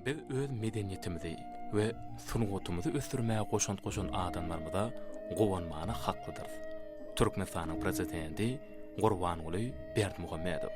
Biz öz medeniýetimizi we sungatymyzy ösdürmäge goşant goşan adamlarymyza guwanmana haklydyrys. Türkmenistanyň Prezidenti Gurbanguly Berdimuhamedow.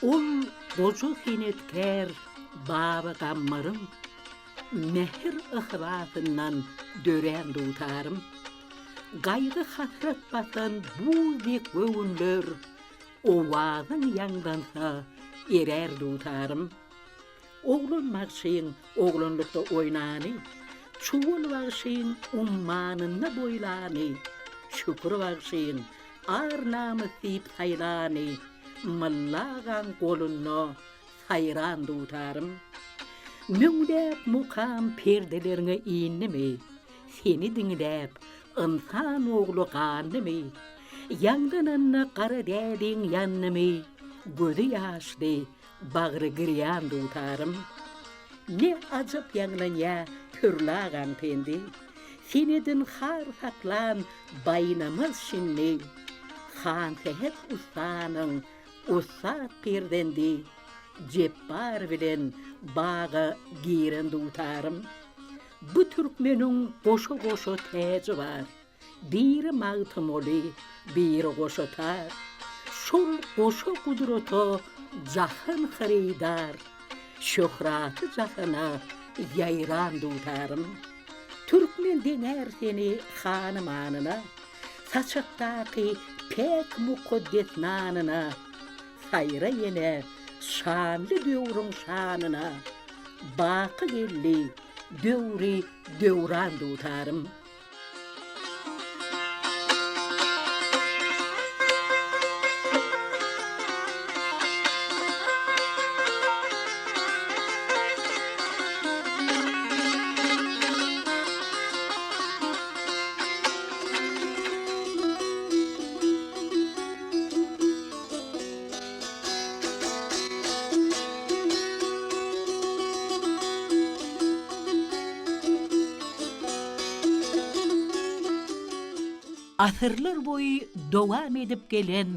Ol goja senetkär Baba Gammaryň mähir-yhlasyndan dörän dutarym. Gaýgy-hasrat basan buz dek göwünler Owazyň ýaňlansa erär dutarym. Oglan bagşyň oglanlykda oýnany, Çuwal bagşyň ummanynda boýlany, Şükür bagşyň ar-namys diýip saýlany, Mylla agaň golunda saýran dutarym. Müňläp mukam perdeleriňe indimi, Seni diňläp, ynsan ogly gandymy? Ýaňlananda gara däliň ýandymy, Gözi ýaşly, bagry girýan dutarym. Ne ajap ýaňlanýa Pürli agaň pendi, Senedin har saklan baýnamaz şindi. Hansähet ussanyň ussat perzendi, Jepbar bilen baga giren dutarym. Bu türkmeniň goşa-goşa täji bar, Biri Magtymguly, biri goşa tar. Şol goşa gudrata jahan hyrydar, Şöhraty jahana ýaýran dutarym. Türkmen deňär seni hany-manyna, Saçakdaky päk mukaddes nanyna. Saýra ýene şanly döwrüň şanyna, Baky geldi döwri döwran dutarym. Asyrlar boýy dowam edip gelen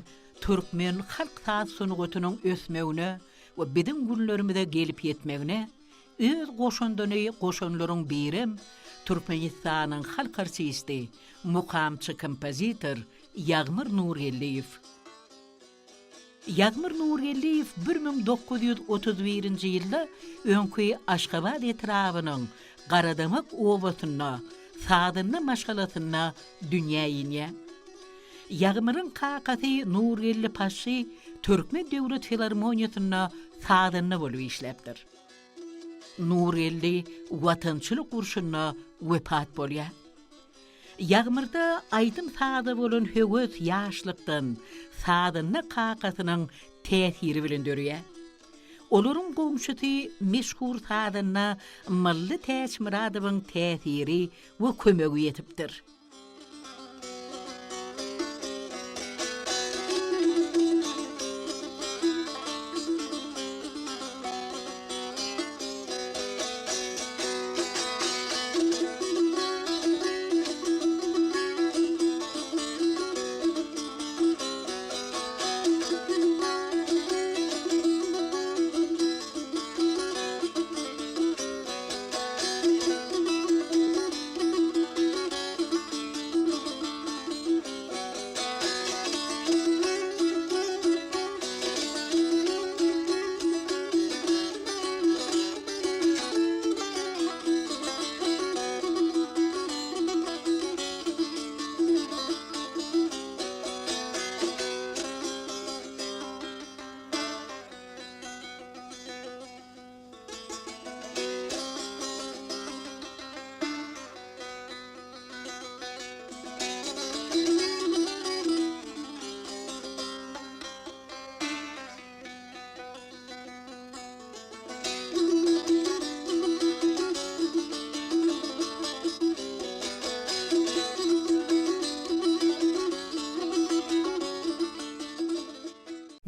türkmen halk saz sungatynyň ösmegine we biziň günlerimize gelip ýetmegine öz goşandyny goşanlaryň birem Türkmenistanyň halk artisti, mukamçy kompozitor Ýagmyr Nurgeldiýew. Ýagmyr Nurgeldiýew 1931-nji ýylda öňki Aşgabat etrabynyň Garadamak obasynda sazanda maşgalasynda dünýä inýär. Ýagmyryň kakasy Nurgeldi Paşşy Türkmen döwlet filarmoniýasynda sazanda bolup işläpdir. Nurgeldi Watançylyk urşunda wepat bolýar. Ýagmyrda aýdym-saza bolan höwes ýaşlykdan sazanda kakasynyň täsiri bilen döreýär. Olaryň goňşusy meşhur sazanda Mylly Täçmyradowyň täsiri we kömegi ýetipdir.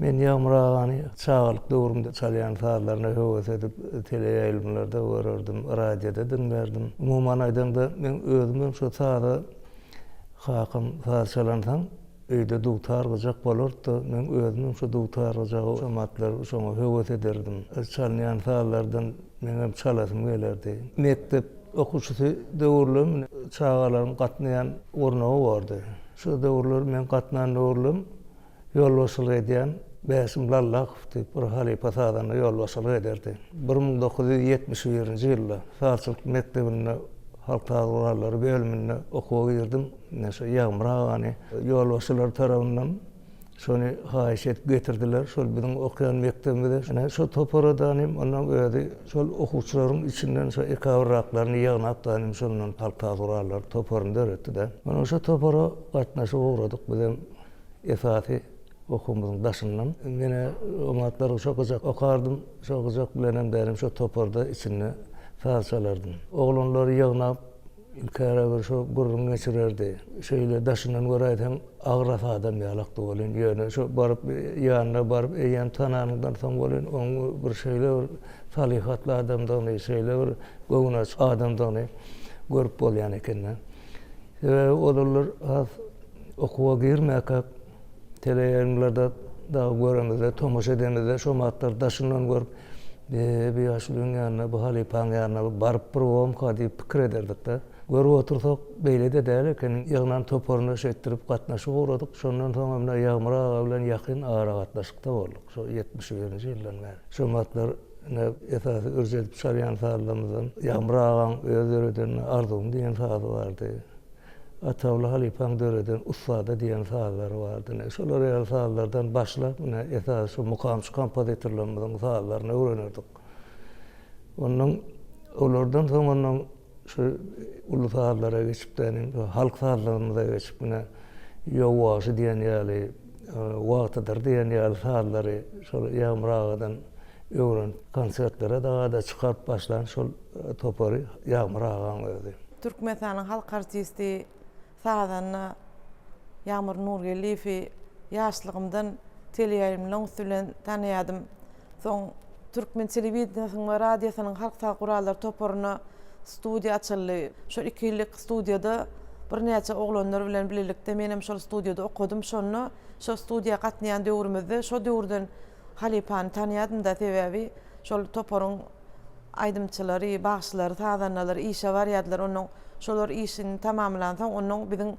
Men Ýagmyr agany çagalyk döwrümde çalýan sazlaryna höwes edip, teleýaýlymlarda görerdim, radioda diňlärdim. Umuman aýdaňda, meň özümem şo saza kakam saz çalansoň, Öýde dutar gyjak bolardy-da, meň özümem şo dutar gyjagy şomatlar şoňa höwes ederdim. Çalynýan sazlardan meňem çalasym gelerdi. Mekdep okuwçysy döwürlerim çagalaryň gatnaýan gurnagy bardy. Şo döwürler meň gatnan döwürlerim ýolbaşçylyk edýän Bäşim Lallakow diýip bir halypa sazanda ýolbaşçylyk ederdi. 1971-nji ýylda sazçylyk mekdebinde halk saz gurallary bölüminde okuwa girdim. Ine şu Ýagmyr agany ýolbaşçylar tarapyndan şony haýyş edip getirdiler. Şol biziň okaýan mekdebimize. Ine şo topara danym ondan özi şol okuwçylaryň içinden şo ekabyrraklaryny ýygnap danym şondan halk saz gurallary toparyny döretdi-de. Ondan şo topara gatnaşyp ugradyk bizem esasy okuwymyzyň daşyndan. Men-ä oňatlar şo gyjak okardym. Şo gyjak bilenem danym şo toparda içinde saz çalardym. Oglanlary ýygnap Ilkäre bir şo gürrüň geçirerdi. Şeýle daşyndan göräýseň agras adam ýalakdy welin, ýöne şo baryp ýanyna baryp eýýäm tananyňdan soň welin oň bir şeýle bir salyhatly adamdygyny, şeýle bir göwnaçyk adamdygyny görüp bolýan eken-dä. Sebäbi ozallar has okuwa girmäkäk Teleýaýlymlarda dagy göremizde, tomaşa edemizde şo matlary daşyndan görüp, Be, bu ýaşulyň ýanyna, bu halypaň ýanyna bir baryp bir bomka diýip pikir ederdik-de. Görüp otursak, beýle-de däl eken. Ýygnan toparyna şeýtdirip gatnaşyp ugradyk. Şondan soňam ine Ýagmyr aga bilen ýakyn aragatnaşykda bolduk. Şo 71-nji ýyldan bäri. Şo matlar ine esasy ürç edip çalýan sazlarymyzdan Ýagmyr agaň öz döreden Arzuwym diýen sazy bardy. Ataguly halypaň döreden Ussada diýen sazlary bardy. Ine, şolar ýaly sazlardan başlap, ine, esasy şu mukamçy kompozitorlarymyzyň sazlaryny öwrenerdik. Ondan, olardan soň ondan şu uly sazlara geçip, ýagny halk sazlarymyza geçip, ine, Ýow wagşy diýen ýaly, Wagtydyr diýen ýaly sazlary şol Ýagmyr agadan öwrenip, konsertlere daga-da çykaryp başlan şol topary Ýagmyr agaň özi. Türkmenistanyň halk artisti, sazanda Ýagmyr Nurgeldiýewi ýaşlygymdan teleýaýlymlaryň üsti bilen tanaýardym. Soň türkmen telewideniýesiniň we radiosynyň halk saz gurallary toparyna studiýa açyldy. Şol iki ýyllyk studiýada. Birnäçe oglanlar bilen bilelikde menem şol studiýada okadym. Şonda şo studiýa gatnaýan döwrümizde şo döwürden halypany tanýadym-da, sebäbi şol toparyň aýdymçylary, bagşylary, sazandalary işe barýardylar. Onnoň şolar işini tamamlansoň, onnoň biziň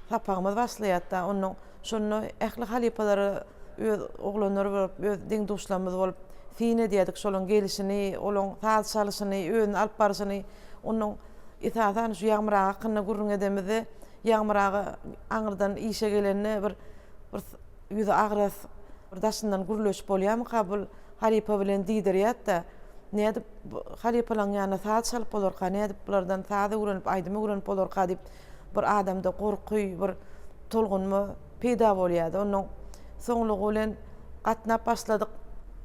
sapagymyz başlaýardy-da. Onnoň şonda ähli halypalara öz oglanlar bolup, öz deň-duşlarymyz bolup syn edýärdik şolaň gelşini, olaň saz çalyşyny, özüni alyp barşyny. Onnoň esasan şu Ýagmyr aga hakynda gürrüň edemizde, Ýagmyr aga aňyrdan işe gelende bir bir ýüzi agras, bir daşyndan gürleşip bolýarmyka bul halypa bilen diýdirýärdi-de. Nädip halypalaryň ýanynda saz çalyp bolarka, nädip bulardan saz öwrenip, aýdym öwrenip bolarka diýip bir adamda gorky, bir tolgunma peýda bolýardy. Onnoň soňlugy bilen gatnap başladyk.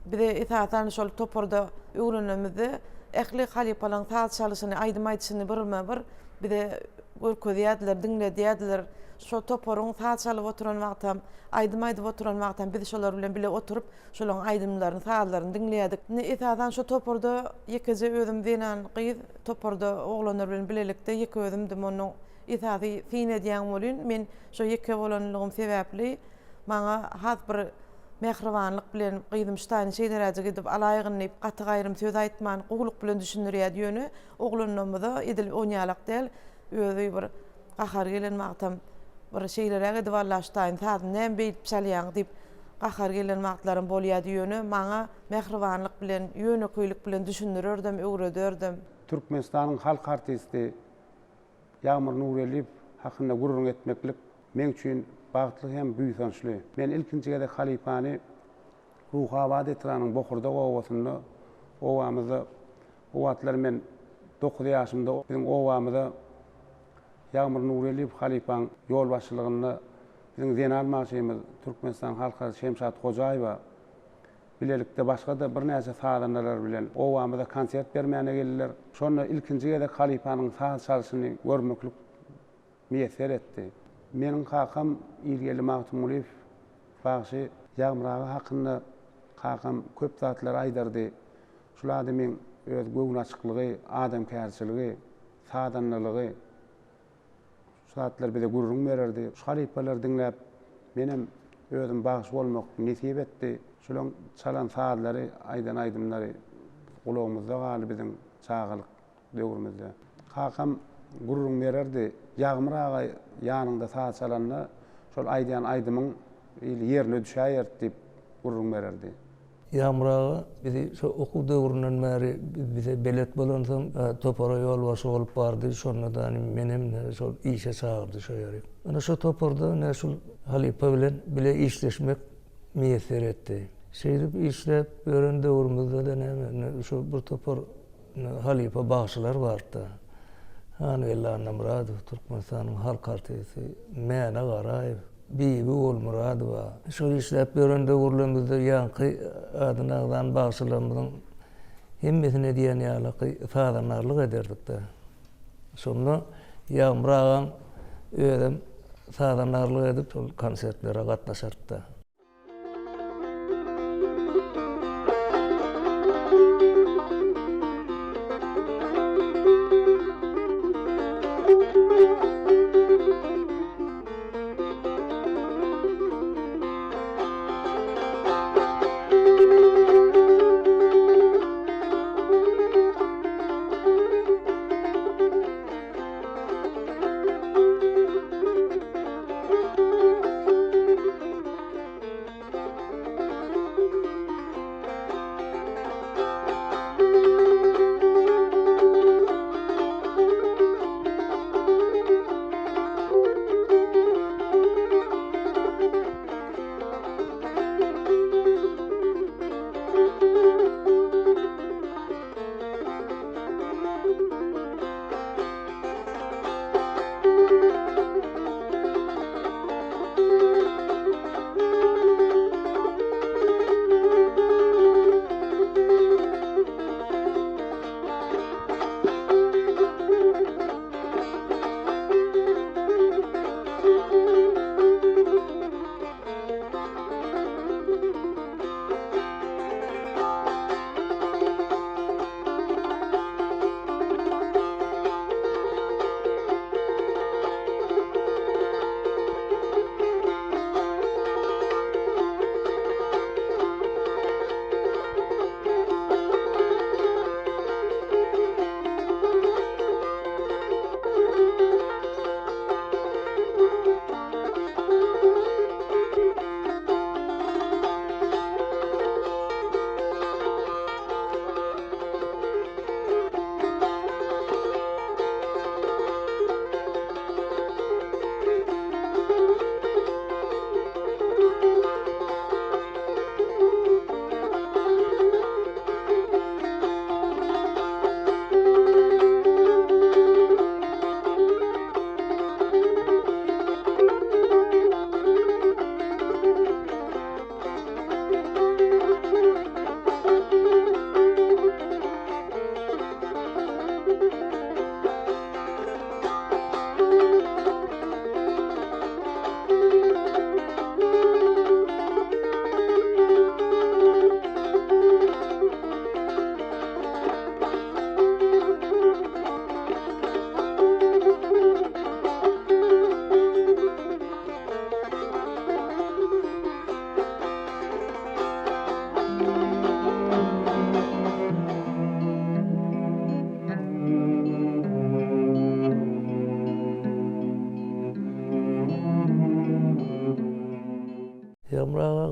Bize esasan şol toparda öwrenenimizde ähli halypalaryň saz çalyşyny, aýdym aýdyşyny birme-bir bize görkezýärdiler, diňledýärdiler. Şol toparyň saz çalyp oturan wagtam, aýdym aýdyp oturan wagtam biz şolar bilen bile oturyp, şolaryň aýdymlaryny, sazlaryny diňleýärdik. Indi esasan şo toparda ýekeje özüm zenan gyz, toparda oglanlar bilen bilelikde ýeke özümdim. Onuň esasy syn edýän welin, men şo ýeke bolanlygym sebäpli maňa has bir mähribanlyk bilen, Gyzym, şu taýyny şeýleräjik edip alaýgyn diýip, gaty-gaýrym söz aýtman, gowulyk bilen düşündirýärdi. Ýöne oglanlarymyza edil onýalak däl, özi bir gahary gelen wagtam bir şeýleräk edip alla şu taýyny sazyny näme beýdip çalýaň diýip, gahary gelen wagtlarym bolýardy. Ýöne maňa mähribanlyk bilen, ýönekeýlik bilen düşündirerdem, öwrederdim. Türkmenistanyň halk artisti Ýagmyr Nurelliýew hakynda gürrüň etmeklik meň üçin bagtly hem buýsançly. Men ilkinji gezek halypany Ruhabat etrabynyň Bokurdak obasynda, obamyzda, o wagtlar men dokuz ýaşymda biziň obamyza Ýagmyr Nurelliýew halypaň ýolbaşçylygynda biziň zenan bagşymyz Türkmenistan halk artisti Şemşat Hojaýewa bilelikde başga-da birnäçe sazandalar bilen obamyza konsert bermäne geldiler. Şonda ilkinji gezek halypanyň saz çalşyny görmeklik miýesser etdi. Meniň kakam Ilgeldi Magtymgulyýew bagşy Ýagmyr aga hakynda kakam köp zatlary aýdardy. Şul adamyň öz göwnaçyklygy, adamkärçiligi, sazandalygy şu zatlary bize gürrüň bererdi. Şu halypalary diňläp, menem özüm bagşy bolmak nesip etdi. Şulaň çalan sazlary, aýdan aýdymlary gulagymyzda galdy biziň çagalyk döwrümizde. Kakam gürrüň bererdi, Ýagmyr aga ýanyňda saz çalanda, şol aýdýan aýdymyň ýerine düşäýerdi diýip gürrüň bererdi. Ýagmyr aga bizi şo okuw döwründen bäri bize belet bolansoň, topara ýolbaşçy bolup bardy. Şonda-da indi menem şol işe çagyrdy şo ýeri. Ine şo toparda ine şul halypa bilen bile işleşmek miýesser etdi. Şeýdip işläp ýören döwrümizde-de näme indi şo bir topar halypa bagşylar bardy-da. Hangeldi Annamyradow, Türkmenistanyň halk artisti, Mäne Garaýew, Bibi Ogulmyradowa. Şol işläp ýören döwürlerimizde ýaňky adyny agzan bagşylarymyzyň hemmesine diýen ýalyky sazandarlyk ederdik-de. Şonda Ýagmyr agaň özem sazandarlyk edip, şol konsertlere gatnaşardy-da.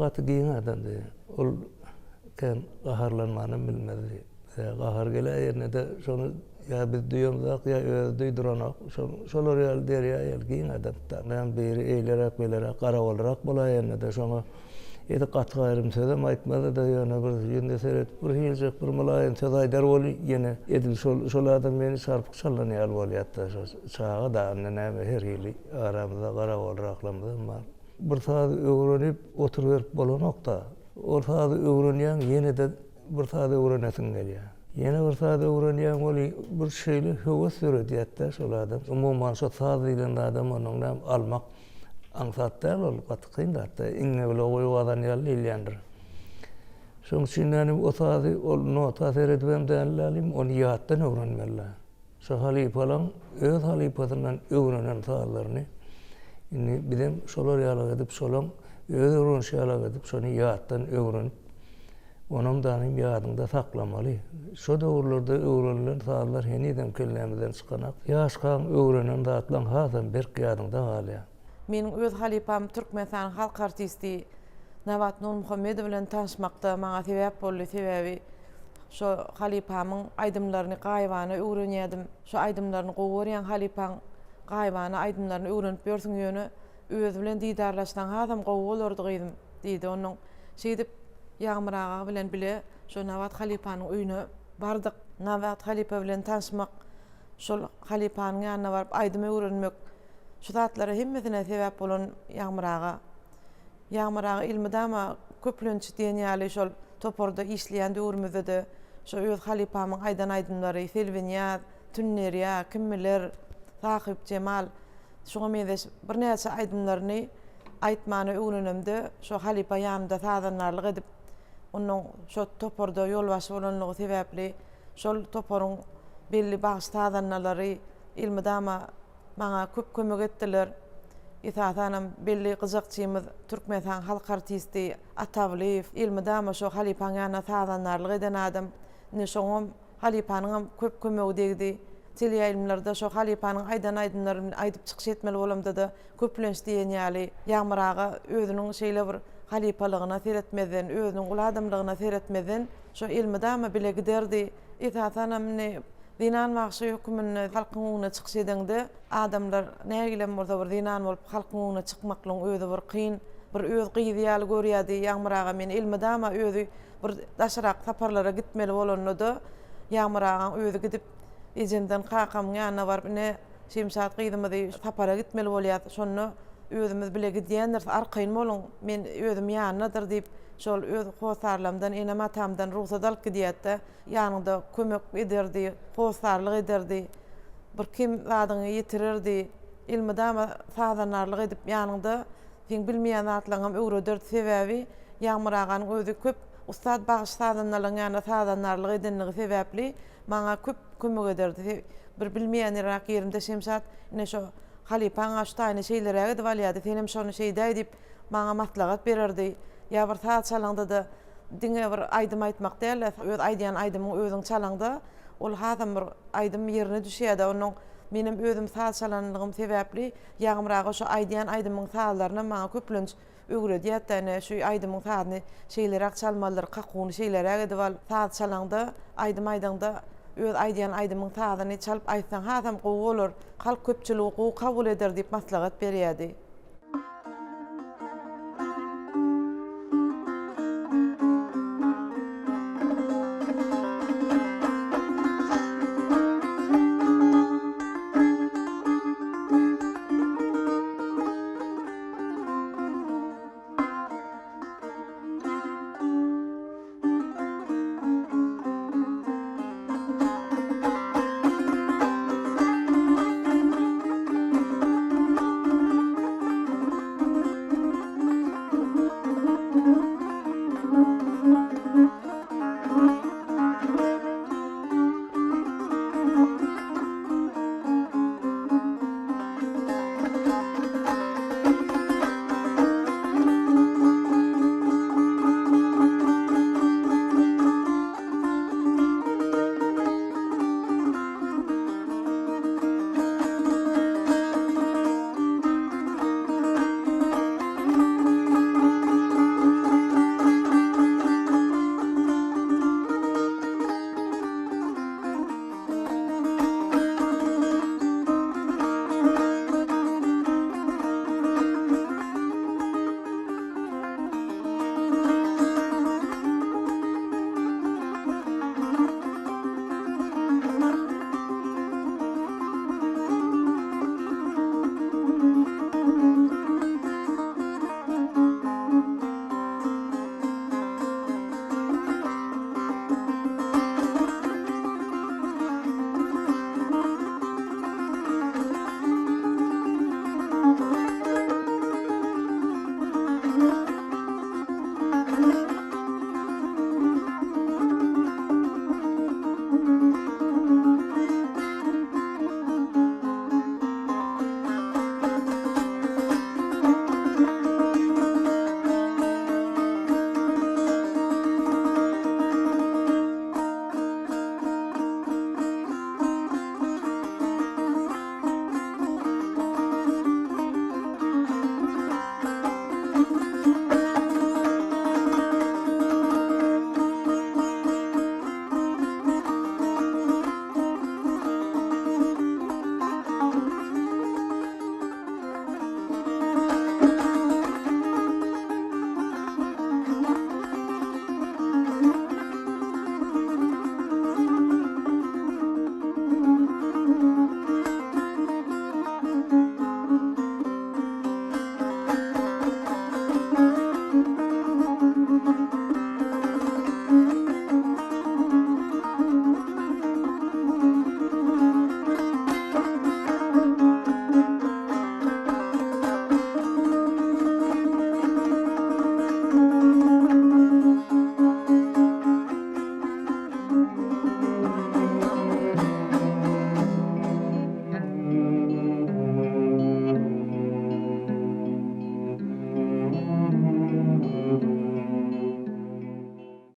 gaty giň adamdy. Ol kän gaharlanmanam bilmezdi. Bize gahar geläýende-de şony ýa biz duýamzok, ýa özi duýduranok. Şolar ýaly derýa ýaly giň adamdy. Näme biri eýleräk-beýleräk garagolrak bolaýende-de şoňa edil gaty-gaýrym sözem aýtmazdy-da, ýöne bir ýüzüne seredip bir hiljek bir mylaýym söz aýdar weli, ýene edil şol şol adam meni çarpyk çallan ýaly bolýardy-da. Şo çaga da indi näme her hili aramyzda garagolraklarymyzam bar. Bir sazy öwrenip oturyberip bolanok-da. Ol sazy öwrenýäň ýene-de bir saz öwrenesiň gelýär. Ýene bir saz öwrenýäň weli bir şeýle höwes döredýär-de şol adam. Umuman şo saz diýlen zadam onuň näme almak aňsat däl ol gaty kyn zat-da. Iňňe bile guýy gazan ýaly diýilýändir. Şonuň üçin näme o sazy ol nota seredibem däl ýaly ony ýatdan öwrenmeli. Şo halypalaň öz halypasyndan öwrenen sazlaryny indi bizem şolar ýalak edip, şolaň öz öwrenişi ýalak edip, şony ýatdan öwrenip, onam danym ýadyňda saklamaly. Şo döwürlerde öwrenilen sazlar henizem kellämizden çykanak. Ýaşkaň öwrenen zatlaň hasam berk ýadyňda galýar. Meniň öz halypam Türkmenistanyň halk artisti Nabat Nurmuhammedow bilen tanyşmakda maňa sebäp boldy. Sebäbi Şo halypamyň aýdymlaryny gaýybana öwrenýädim. Şo aýdymlaryny gowy görýäň halypaň gaýybana aýdymlaryny öwrenip ýörsüň ýöne özi bilen didarlaşsaň hasam gowy bolardy gyzym diýdi. Onnoň şeýdip Ýagmyr aga bilen bile şo Nabat halypanyň öýüne bardyk. Nabat halypa bilen tanşmak, şol halypanyň ýanyna baryp aýdym öwrenmek şu zatlara hemmesine sebäp bolan Ýagmyr aga. Ýagmyr aga elmydama köplenç diýen ýaly şol toparda işleýän döwrümizde-de şo öz halypamyň aýdan aýdymlary Selbinýaz, Tün derýa, Kim biler, Sahypjemal şuňa meňzeş birnäçe aýdymlaryny aýtmany öwrenemde şo halypa ýanymda sazandarlyk edip, onuň şo toparda ýolbaşçy bolanlygy sebäpli şol toparyň belli bagşy-sazandalary elmydama Maňa köp kömek etdiler. Esasanam belli gyjakçymyz Türkmenistanyň halk artisti Ata Ablyýew elmydama şo halypaň ýanynda sazandarlyk eden adam. Indi şoňam halypanyňam köp kömegi degdi. Teleýaýlymlarda şo halypanyň aýdan aýdymlaryny aýdyp çykyş etmeli bolamda-da köplenç diýen ýaly Ýagmyr aga özüniň şeýle bir halypalygyna seretmezden, özüniň uly adamlygyna seretmezden şo elmydama bile giderdi. Esasanam indi Zenan bagşy höküminde halkyň öňünde çykyş edeňde, adamlar nägilem bolsa bir zenan bolup halkyň öňüne çykmaklygyň özi bir kyn. Bir öz gyzy ýaly görýärdi Ýagmyr aga meni elmydama özi bir daşarak saparlara gitmeli bolanda-da Ýagmyr agaň özi gidip ejemden kakamyň ýanyna baryp ine Şemşat gyzymyzy sapara gitmeli bolýas şonda özümiz bile gidýändiris arkaýyn boluň men özüm ýanyndadyr diýip şol öz hossarlarymdan enem-atamdan rugsat alyp gidýärdi-de. Ýanyňda kömek ederdi, hossarlyk ederdi, bir kem zadyňy ýetirerdi, elmydama sazandarlyk edip ýanyňda seň bilmeýän zatlaryňam öwrederdi. Sebäbi Ýagmyr aganyň özi köp ussat bagşy-sazandalaryň ýanynda sazandarlyk edenligi sebäpli maňa köp kömek ederdi. Bir bilmeýänräk ýerimde Şemşat ine şo halypaň-a şu taýyny şeýleräk edip alýardy, senem şony şeýdäý diýip maňa maslahat bererdi. Ýa bir saz çalaňda-da Diňe bir aýdym aýtmak däl-de, öz aýdýan aýdymyňy özüň çalaňda, ol hasam bir aýdym ýerine düşýär-de. Onnoň menem özüm saz çalanlygym sebäpli, Ýagmyr aga şo aýdýan aýdymyň sazlarynam maňa köplenç öwredýärdi-de, ine, şu aýdymyň sazyny şeýleräk çalmalydyr, kakuwyny şeýleräk edip al, saz çalaňda, aýdym aýdaňda öz aýdýan aýdymyň sazyny çalyp aýtsaň hasam gowy bolar, halk köpçüligi gowy kabul eder diýip maslahat berýärdi.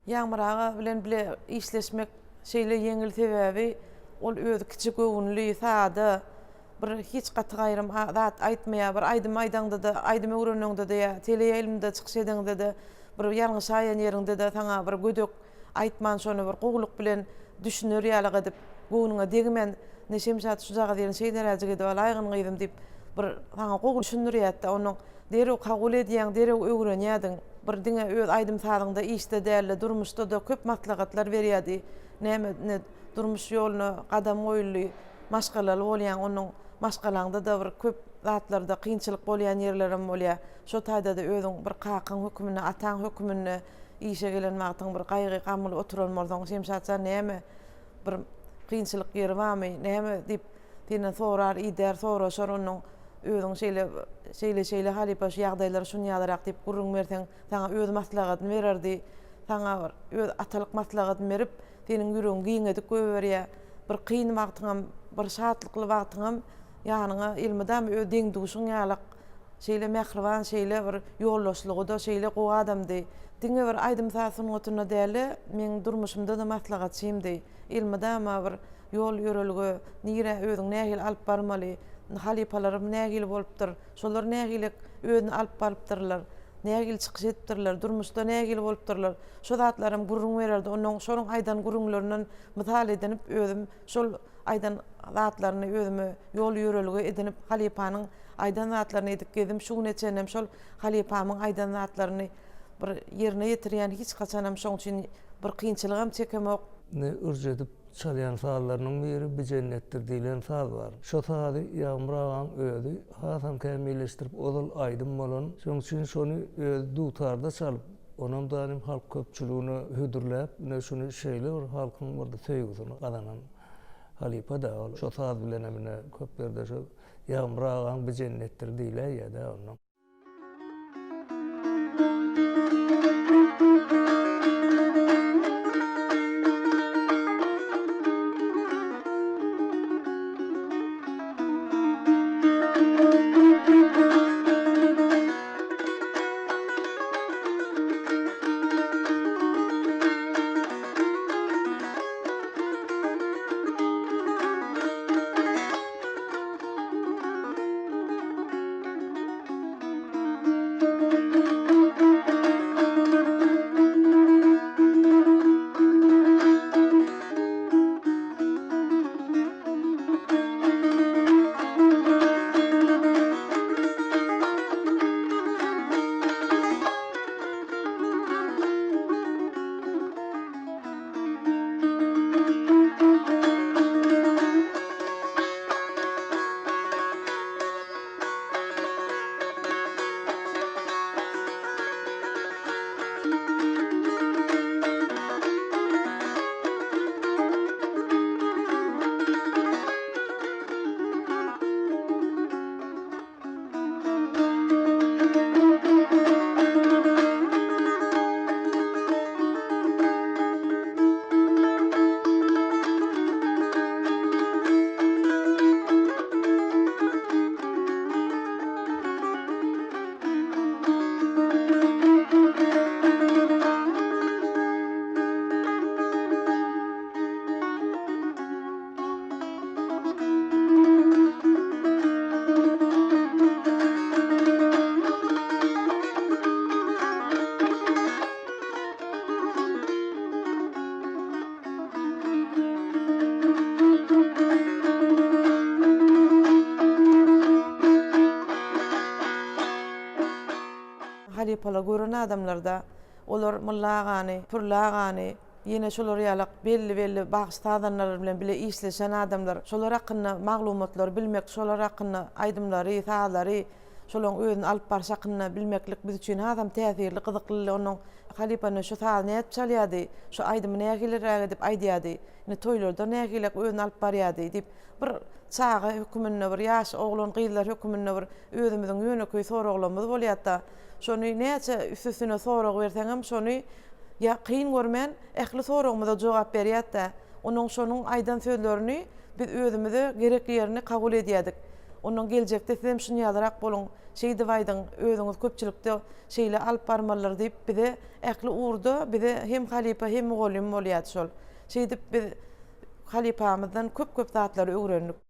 Ýagmyr aga bilen bile işleşmek şeýle ýeňil sebäbi ol özi kiçi göwünli, sada, bir hiç gaty gaýrym zat aýtmaýar. Bir aýdym aýdaňda-da, aýdym öwreneňde-de ýa teleýaýlymda çykyş edeňde-de bir ýalňyşaýan ýeriňde-de saňa bir gödek aýtman şony bir gowulyk bilen düşüner ýalyk edip, göwnüňe degmän, Ne Şemşat şujagaz ýerini şeýleräjik edip alaýgyn gyzym diýip bir saňa gowy düşündirýärdi-de onuň derrew kabul edýäň, derrew öwrenýärdiň. Bir diňe öz aýdym-sazyňda işde däl-de, durmuşda-da köp maslahatlar berýärdi. Näme ine durmuş ýoluna gadam goýuldy, maşgalaly bolýaň, onuň maşgalaňda-da bir köp zatlarda kynçylyk bolýan ýerlerem bolýar. Şo taýda-da özüň bir kakaň höküminde, ataň höküminde işe gelen wagtyň bir gaýgy-gamly oturan bolsaň, Şemşat jan näme bir kynçylyk ýeri barmy, näme diýip senden sorar, idär, soraşar, onnoň özüň şeýle, şeýle-şeýle halypa şu ýagdaýlar şun ýalyrak diýip gürrüň berseň, saňa öz maslahatyny bererdi. Saňa bir öz atalyk maslahatyny berip, seniň ýüregiňi giňedip goýberýär. Bir kyn wagtyňam, bir şatlykly wagtyňam ýanyňa elmydama öz deň-duşuň ýalak, şeýle mähriban, şeýle bir ýoldaşlygy-da şeýle gowy adamdy. Diňe bir aýdym-saz sungatynda däl-de, meň durmuşymda-da maslahatçymdy. Elmydama bir ýol-ýörelge, nirä özüňi nähili alyp barmaly, halypalarym nähili bolupdyr, şolar nähili özüni alyp barypdyrlar, nähili çykyş edipdirler, durmuşda nähili bolupdyrlar, şo zatlaram gürrüň bererdi. Onnoň şonuň aýdan gürrüňlerinden mysal edinip, özüm şol aýdan zatlaryny özüme ýol-ýörelge edinip, halypanyň aýdan zatlaryny edip gezdim. Şu güne çenlem şol halypamyň aýdan zatlaryny bir ýerine ýetirýän, hiç haçanam şoň üçin bir kynçylygam çekemok. Ne ürç edip çalýan sazlarynyň biri Bi jennetdir diýlen saz bar. Şo sazy Ýagmyr agaň özi hasam kämilleşdirip ozal aýdym bolan, şoň üçin şony özi dutarda çalyp, onam danym halk köpçüligine hödürläp, ine şuny şeýle bir halkyň bir söýgüsini gazanan halypa-da ol. Şo saz bilenem ine köp ýerde şo Ýagmyr agaň Bi jennetdir diýläýýä-dä onnoň. Halypalar gören adamlarda olar Mylla agany, Pürli agany, ýene şolar ýalak belli-belli bagşy-sazandalar bilen bile işleşen adamlar. Şolar hakynda maglumatlary bilmek, şolar hakynda aýdymlary, sazlary, şolaryň özüni alyp barşy hakynda bilmeklik biz üçin hasam täsirli, gyzyklydy. Onuň halypa ine şu sazy nädip çalýardy, şu aýdymy nähiliräk edip aýdýardy, ine toýlarda nähiliräk özüni alyp barýardy diýip, bir çaga höküminde, bir ýaş oglan-gyzlar höküminde bir özümiziň ýönekeý soraglarymyz bolýardy-da. Şony näçe üst-üstüne sorag berseňem, şony ýa kyn görmän, ähli soragymyza jogap berýärdi-de. Onuň şonuň aýdan sözlerini biz özümize gerekli ýerini kabul edýärdik. Ondan geljekde sizem şuny ýalyrak boluň, şeýdip aýdyň, özüňiz köpçülikde şeýle alyp barmalydyr diýip bize ähli ugurda bize hem halypa hem mugallym bolýardy şol. Şeýdip biz halypamyzdan köp-köp zatlary öwrendik.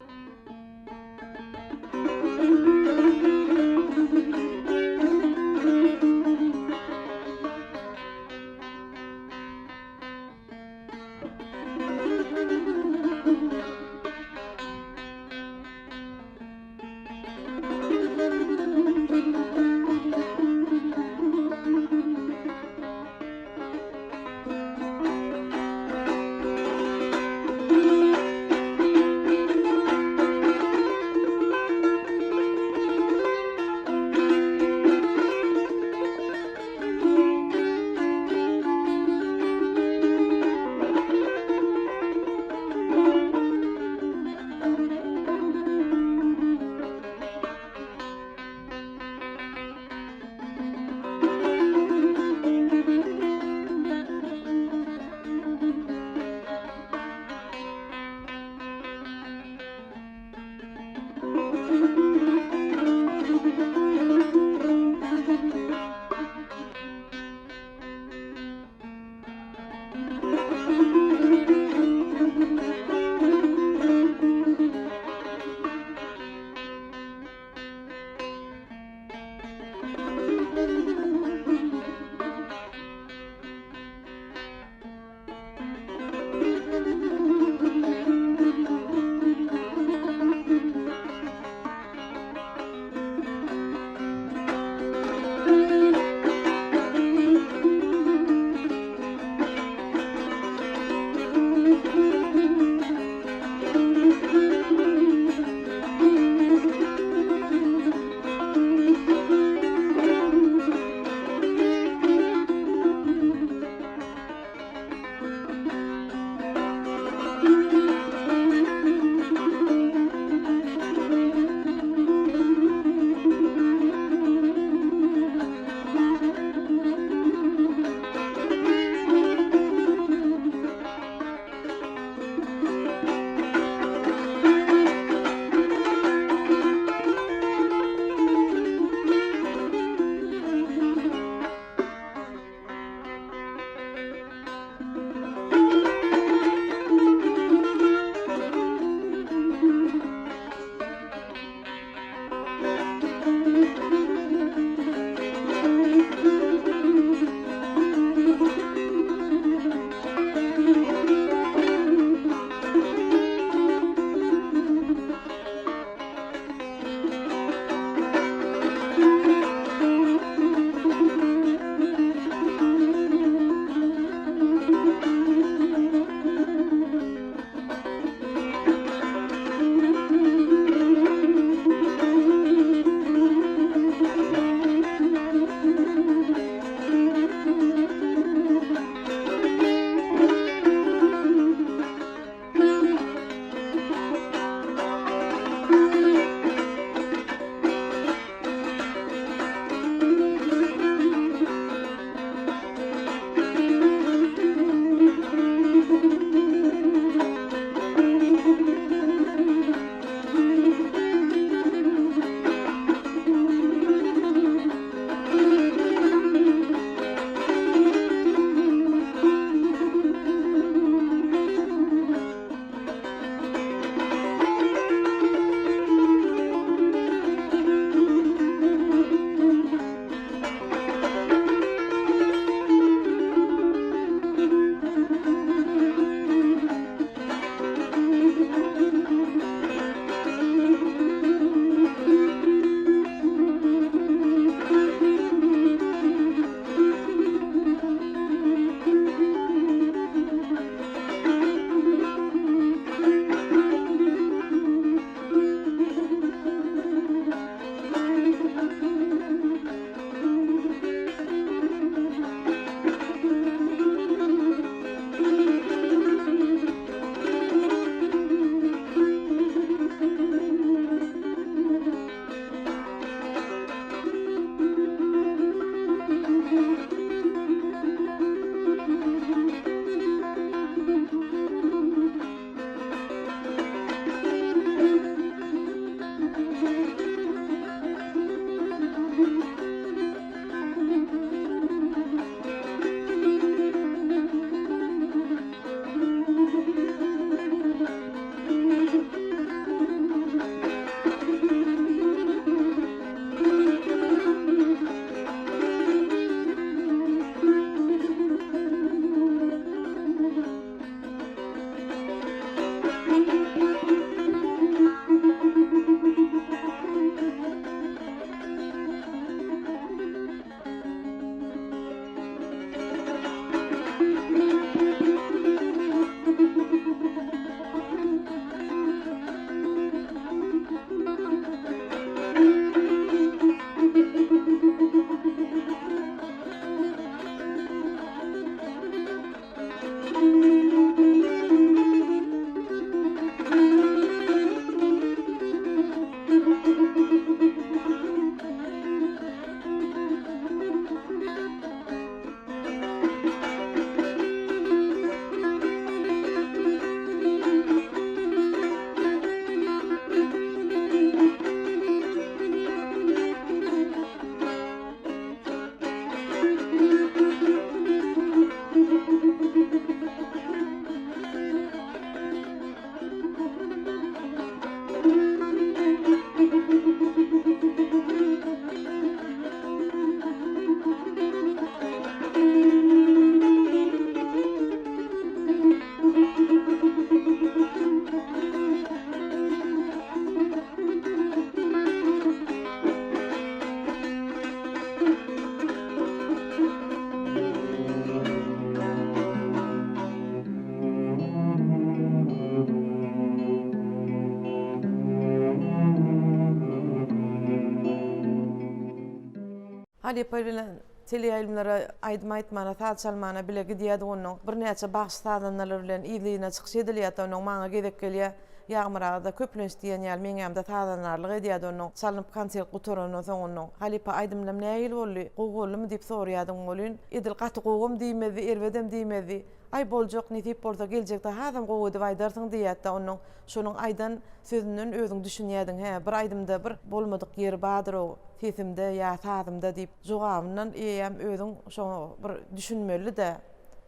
Halypa bilen teleýaýlymlara aýdym aýtmana, saz çalmana bile gidýärdik onnoň. Birnäçe bagşy-sazandalar bilen yzly-yzyna çykyş edilýärdi onnoň. Maňa gezek gelýär. Ýagmyr aga-da köplenç diýen ýaly meň ýanymda sazandarlyk edýärdi onnoň. Çalnyp konsert gutarandan soň onnoň, Halypa aýdymlam nähili boldy, gowy boldumy diýip soraýardym welin, edil gaty gowam diýmezdi, erbedem diýmezdi. Aý boljak, nesip bolsa geljekde hasam gowy edip aýdarsyň diýýärdi-de onnoň. Şonuň aýdan sözünden özüň düşünýärdiň, hä, bir aýdymda bir bolmadyk ýeri bardyr-ow sesimde ýa sazymda diýip, jogabyndan eýýäm özüň şoňa bir düşünmelidi-dä.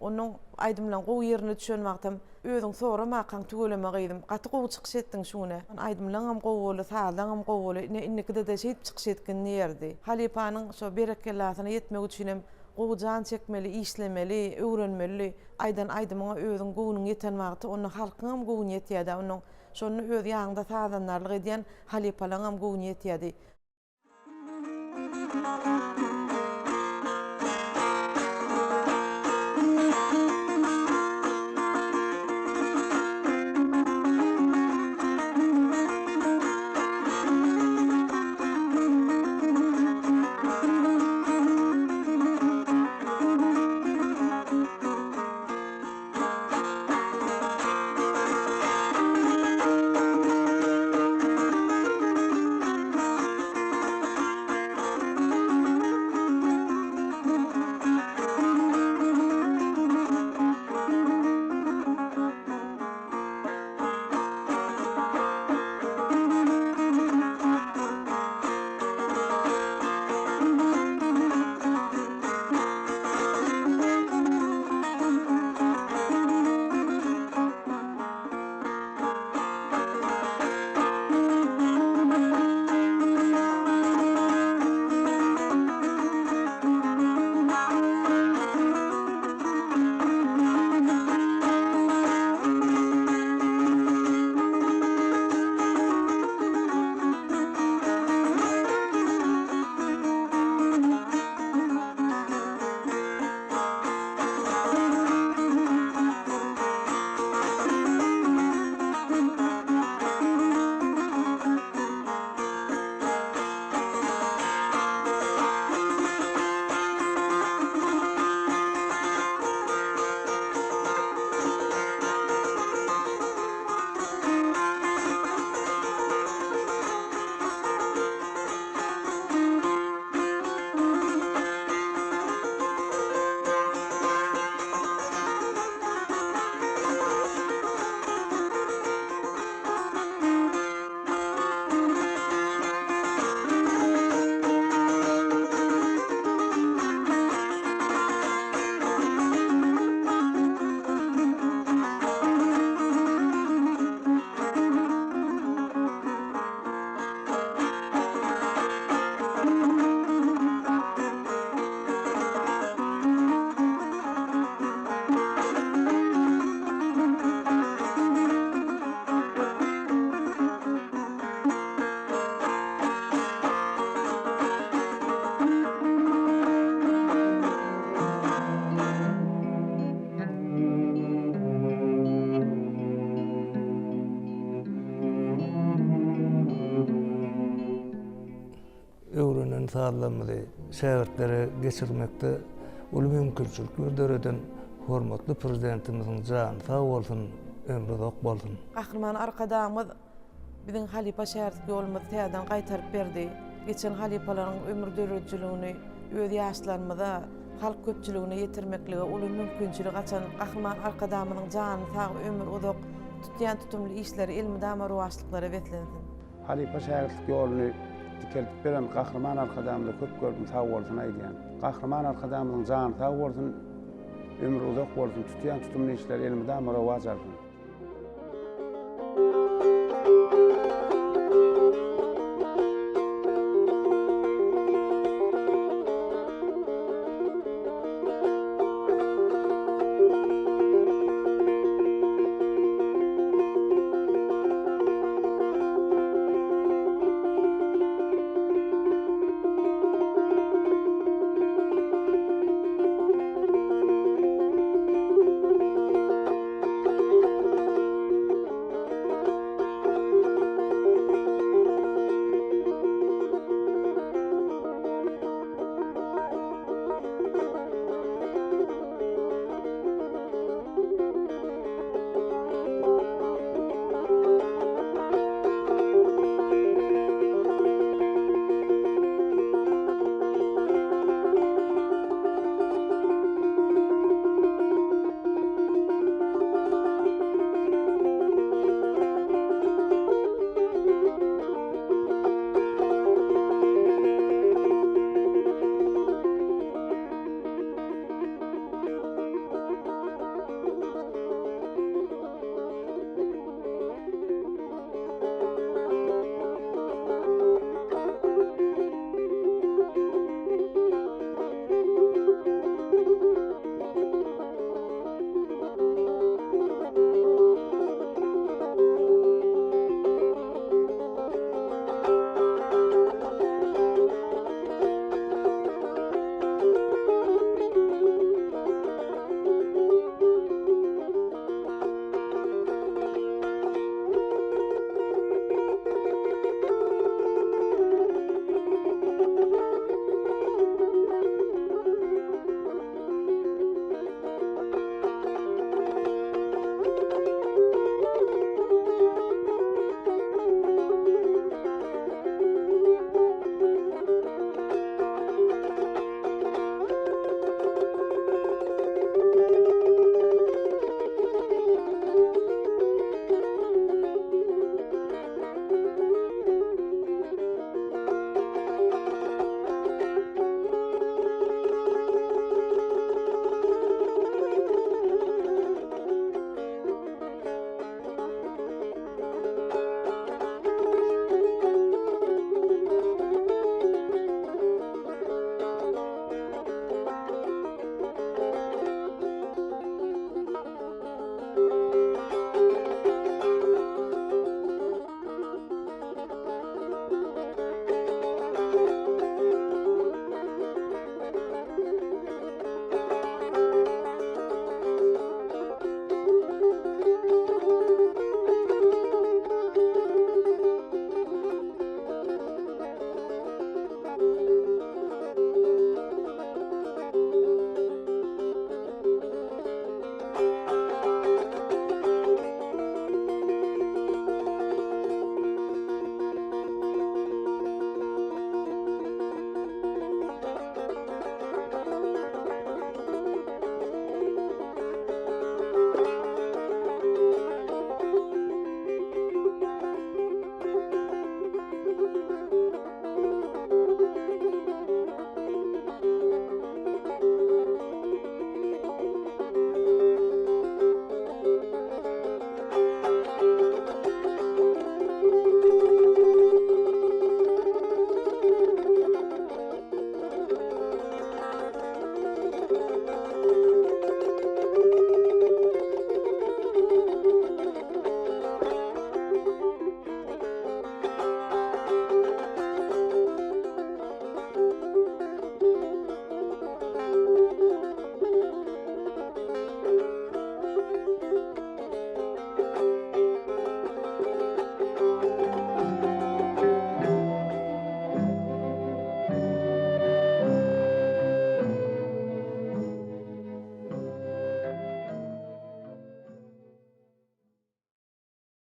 Onuň aýdymlaň gowy ýerine düşen wagtam özüň soramakaň tüweleme gyzym, gaty gowy çykyş etdiň şu güne. Aýdymlaňam gowy boldy, sazlaňam gowy boldy, ine indikide-de şeýdip çykyş etgin diýerdi. Halypanyň şo berekellasyna ýetmek üçinem gowy jan çekmeli, işlemeli, öwrenmeli. Aýdan aýdymyňa özüň göwnüň ýeten wagty onda halkyňam göwni ýetýädä onuň şonda öz ýanyňda sazandarlyk edýän halypalaňam göwni ýetýädi. Öwrenen sazlarymyzy şägirtlere geçirmekde uly mümkinçilikler döreden hormatly Prezidentimiziň jany sag bolsun, ömri uzak bolsun! Gahryman Arkadagymyz biziň halypa-şägirtlik ýolumyzy täzeden gaýtaryp berdi. Geçen halypalaryň ömür döredijiligini öz ýaşlarymyza, halk köpçüligine ýetirmeklige uly mümkinçilik açan Gahryman Arkadagymyzyň jany sag, ömri uzak, tutýan tutumly işleri elmydama rowaçlyklara beslensin! Halypa-şägirtlik ýoluny dikeldip beren Gahryman Arkadagymyza köp gördüm sagbolsun aýdýan. Gahryman Arkadagymyzyň jany sag bolsun, ömri uzak bolsun, tutýan tutumly işleri elmydama rowaç alsyn.